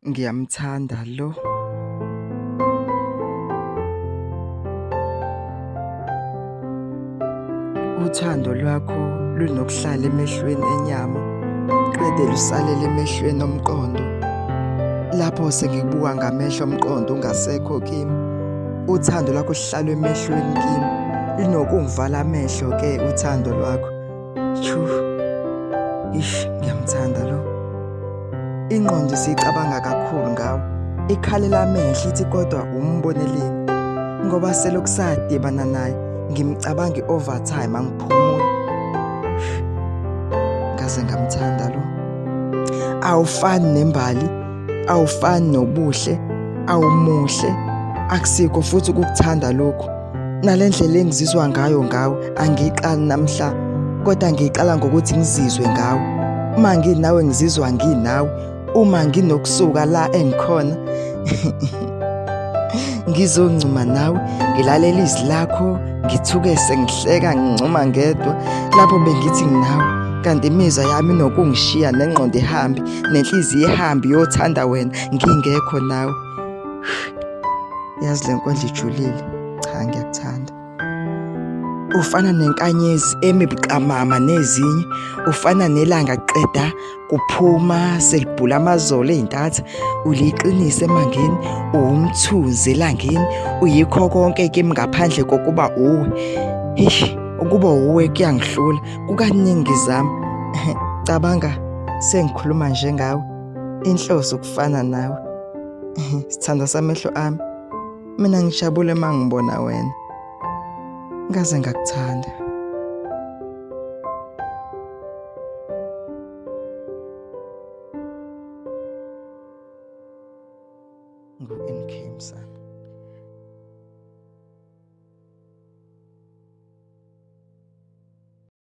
Ngiyamthanda lo. Uthando lwakho lunokuhlala emehlweni enyama, qede lusalele emehlweni omqondo. Lapho sengikubuka ngamehlo omqondo ungasekho kimi, uthando lwakho luhlala emehlweni kimi, linokungivala amehlo ke uthando lwakho. Shu. Ish, ngiyamthanda lo. Ingqondo isicabanga kakhulu ngawe. Ikhalela amehlo ithi kodwa umboneleni. Ngoba selokhu sadibana naye ngimcabanga i-overtime angiphumuli. Ngaze ngamthanda lo. Awufani nembali, awufani nobuhle, awumuhle. Akusikho futhi ukukuthanda lokhu. Nalendlela engizizwa ngayo ngawe angiyiqali namhla, kodwa ngiyiqala ngokuthi ngizizwe ngawe. Uma nginawe ngizizwa nginawe, uma nginokusuka la engikhona ngizoncuma nawe, ngilalela izwi lakho, ngithuke sengihleka ngincuma ngedwa lapho bengithi nginawe, kanti imizwa yami inokungishiya nengqondo ihambe nenhliziyo ihambe iyothanda wena ngingekho nawe. Yazi le nkondlo ijulile. Cha, ngiyakuthanda. Ufana nenkanyezi emi buqamama nezinye, ufana nelanga qeda kuphuma selibhula amazolo ezintatha, uliqinise emangeni, uwumthunzi elangeni, uyikho konke kimi ngaphandle kokuba uwe. Eish, ukuba uwe kuyangihlula, kukaningi ngizama. Cabanga sengikhuluma njengawe, inhloso ukufana nawe. Sithandwa samehlo ami, mina ngijabule uma ngibona wena. Ngaze ngakuthanda. Ngu-NK Msana.